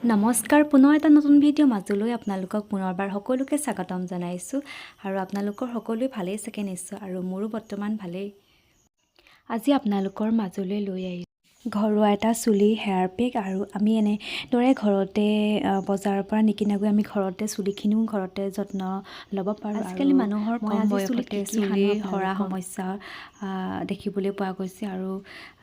নমস্কাৰ, পুনৰ এটা নতুন ভিডিঅ' মাজলৈ আপোনালোকক পুনৰবাৰ সকলোকে স্বাগতম জনাইছোঁ। আৰু আপোনালোকৰ সকলোৱে ভালেই চাগে নিশ্চয়, আৰু মোৰো বৰ্তমান ভালেই। আজি আপোনালোকৰ মাজলৈ লৈ আহিছোঁ ঘৰুৱা এটা চুলি হেয়াৰ পেক। আৰু আমি এনেদৰে ঘৰতে, বজাৰৰ পৰা নিকিনাকৈ আমি ঘৰতে চুলিখিনিও ঘৰতে যত্ন ল'ব পাৰোঁ। আজিকালি মানুহৰ কম বয়সতে চুলি সৰা সমস্যা দেখিবলৈ পোৱা গৈছে। আৰু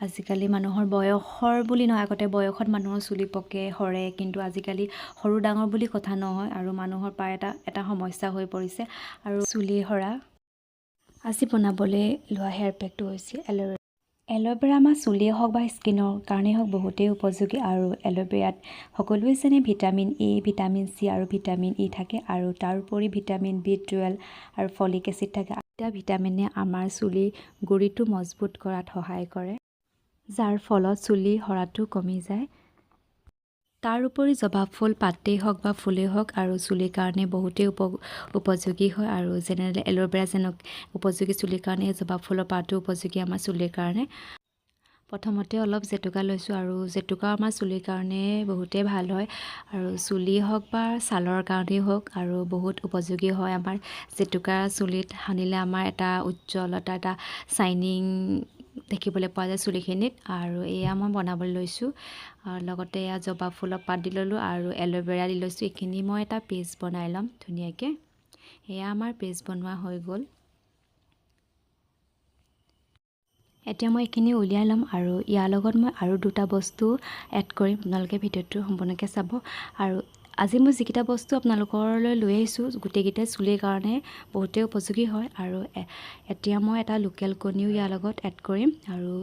আজিকালি মানুহৰ বয়সৰ বুলি নহয়, আগতে বয়সত মানুহৰ চুলি পকে, সৰে, কিন্তু আজিকালি সৰু ডাঙৰ বুলি কথা নহয় আৰু মানুহৰ প্ৰায় এটা এটা সমস্যা হৈ পৰিছে আৰু চুলি সৰা। আজি বনাবলৈ লোৱা হেয়াৰ পেকটো হৈছে এল'ভেৰা। এল'ভেৰা আমাৰ চুলিয়ে হওক বা স্কিনৰ কাৰণেই হওক, বহুতেই উপযোগী। আৰু এল'ভেৰাত সকলোৱে জানে ভিটামিন এ, ভিটামিন চি আৰু ভিটামিন ই থাকে আৰু তাৰোপৰি ভিটামিন বি 12 আৰু ফলিক এচিড থাকে। এতিয়া ভিটামিনে আমাৰ চুলিৰ গুৰিটো মজবুত কৰাত সহায় কৰে, যাৰ ফলত চুলি সৰাটো কমি যায়। তাৰোপৰি জবা ফুল পাতেই হওক বা ফুলেই হওক আৰু চুলিৰ কাৰণে বহুতেই উপযোগী হয়। আৰু যেনে এল'ভেৰা যেনে উপযোগী চুলিৰ কাৰণে, জবা ফুলৰ পাতো উপযোগী আমাৰ চুলিৰ কাৰণে। প্ৰথমতে অলপ জেতুকা লৈছোঁ আৰু জেতুকা আমাৰ চুলিৰ কাৰণে বহুতেই ভাল হয় আৰু চুলি হওক বা ছালৰ কাৰণেই হওক আৰু বহুত উপযোগী হয়। আমাৰ জেতুকা চুলিত সানিলে আমাৰ এটা উজ্জ্বলতা, এটা চাইনিং দেখিবলৈ পোৱা যায় চুলিখিনিত। আৰু এয়া মই বনাবলৈ লৈছোঁ। লগতে এয়া জবা ফুলৰ পাত দি ল'লোঁ আৰু এল'ভেৰা দি লৈছোঁ। এইখিনি মই এটা পেষ্ট বনাই ল'ম ধুনীয়াকৈ। এয়া আমাৰ পেষ্ট বনোৱা হৈ গ'ল। এতিয়া মই এইখিনি উলিয়াই ল'ম আৰু ইয়াৰ লগত মই আৰু দুটা বস্তু এড কৰিম। আপোনালোকে ভিডিঅ'টো সম্পূৰ্ণকৈ চাব। আৰু আজি মই যিকেইটা বস্তু আপোনালোকলৈ লৈ আহিছোঁ, গোটেইকেইটাই চুলিৰ কাৰণে বহুতেই উপযোগী হয়। আৰু এতিয়া মই এটা লোকেল কণীও ইয়াৰ লগত এড কৰিম। আৰু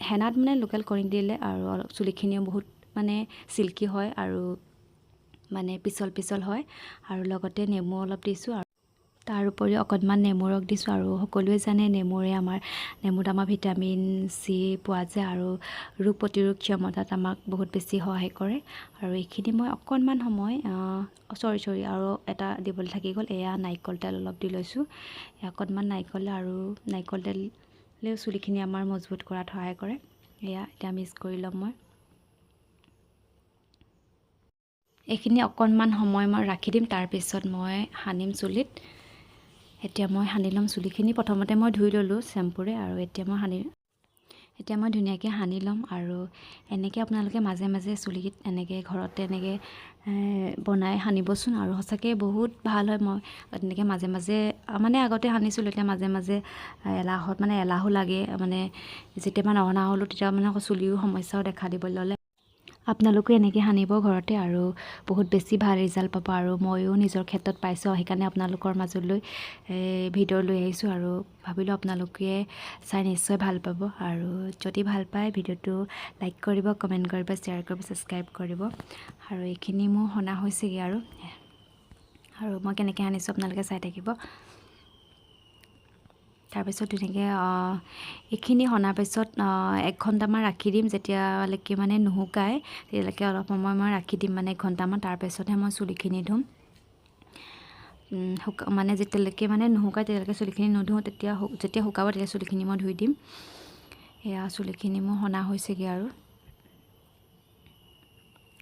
হেনাত মানে লোকেল কণী দিলে আৰু অলপ চুলিখিনিও বহুত মানে চিল্কি হয় আৰু মানে পিছল পিছল হয়। আৰু লগতে নেমু অলপ দিছোঁ আৰু তাৰ উপৰিও অকণমান নেমু ৰস দিছোঁ। আৰু সকলোৱে জানে নেমুত আমাৰ ভিটামিন চি পোৱা যায় আৰু ৰোগ প্ৰতিৰোধ ক্ষমতাত আমাক বহুত বেছি সহায় কৰে। আৰু এইখিনি মই অকণমান সময়, চৰি চৰি, আৰু এটা দিবলৈ থাকি গ'ল। এয়া নাৰিকল তেল অলপ দি লৈছোঁ। অকণমান নাৰিকল আৰু নাৰিকল তেলেও চুলিখিনি আমাৰ মজবুত কৰাত সহায় কৰে। এয়া এতিয়া মিক্স কৰি ল'ম মই। এইখিনি অকণমান সময় মই ৰাখি দিম, তাৰপিছত মই সানিম চুলিত। এতিয়া মই সানি ল'ম চুলিখিনি। প্ৰথমতে মই ধুই ল'লোঁ চেম্পুৰে আৰু এতিয়া মই ধুনীয়াকৈ সানি ল'ম। আৰু এনেকৈ আপোনালোকে মাজে মাজে চুলিত এনেকৈ ঘৰতে এনেকৈ বনাই সানিবচোন আৰু সঁচাকৈ বহুত ভাল হয়। মই তেনেকৈ মাজে মাজে, মানে আগতে সানিছিলোঁ, এতিয়া মাজে মাজে এলাহত, মানে এলাহো লাগে, মানে যেতিয়া মানে নসনা হ'লোঁ, তেতিয়া মানে আকৌ চুলিও সমস্যাও দেখা দিবলৈ ল'লে। আপোনালোকেও এনেকৈ সানিব ঘৰতে আৰু বহুত বেছি ভাল ৰিজাল্ট পাব। আৰু ময়ো নিজৰ ক্ষেত্ৰত পাইছোঁ, সেইকাৰণে আপোনালোকৰ মাজলৈ ভিডিঅ' লৈ আহিছোঁ আৰু ভাবিলোঁ আপোনালোকে চাই নিশ্চয় ভাল পাব। আৰু যদি ভাল পায়, ভিডিঅ'টো লাইক কৰিব, কমেণ্ট কৰিব, শ্বেয়াৰ কৰিব, ছাবস্ক্ৰাইব কৰিব। আৰু এইখিনি মোৰ সনা হৈছেগৈ আৰু আৰু মই কেনেকৈ সানিছোঁ আপোনালোকে চাই থাকিব। তাৰপিছত ধুনীয়াকৈ এইখিনি সনাৰ পিছত এক ঘণ্টামান ৰাখি দিম। যেতিয়ালৈকে মানে নুশুকায়, তেতিয়ালৈকে অলপ সময় মই ৰাখি দিম, মানে এক ঘণ্টামান। তাৰপিছতহে মই চুলিখিনি ধুম। মানে যেতিয়ালৈকে মানে নুশুকায়, তেতিয়ালৈকে চুলিখিনি নুধোঁ। তেতিয়া যেতিয়া শুকাব, তেতিয়া চুলিখিনি মই ধুই দিম। এয়া চুলিখিনি মোৰ সনা হৈছেগৈ আৰু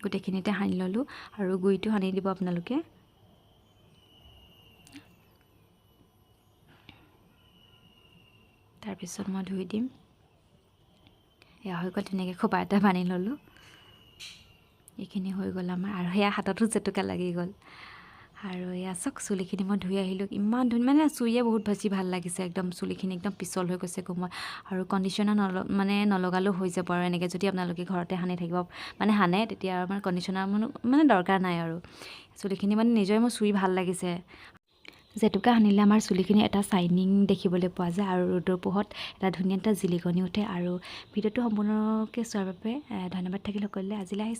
গোটেইখিনিতে সানি ল'লোঁ আৰু গুৰিটো সানি দিব আপোনালোকে। তাৰপিছত মই ধুই দিম। এয়া হৈ গ'ল। ধুনীয়াকৈ খোপা এটা বান্ধি ল'লোঁ। এইখিনি হৈ গ'ল আমাৰ। আৰু সেয়া হাততো জেতুকা লাগি গ'ল। আৰু এয়া চাওক, চুলিখিনি মই ধুই আহিলোঁ। ইমান ধুনীয়া, মানে চুইয়ে বহুত বেছি ভাল লাগিছে। একদম চুলিখিনি একদম পিছল হৈ গৈছে, কোমল। আৰু কণ্ডিশ্যনাৰ মানে নলগালেও হৈ যাব। আৰু এনেকৈ যদি আপোনালোকে ঘৰতে সানি থাকিব, মানে সানে, তেতিয়া আৰু মানে কণ্ডিশ্যনাৰ মানে দৰকাৰ নাই। আৰু চুলিখিনি মানে নিজৰে মোৰ চুই ভাল লাগিছে। জেতুকা সানিলে আমাৰ চুলিখিনি এটা চাইনিং দেখিবলৈ পোৱা যায় আৰু ৰ'দৰ পোহৰত এটা ধুনীয়া এটা জিলিকনি উঠে। আৰু ভিডিঅ'টো সম্পূৰ্ণকৈ চোৱাৰ বাবে ধন্যবাদ থাকিল সকলোলৈ। আজিলৈ আহিছোঁ।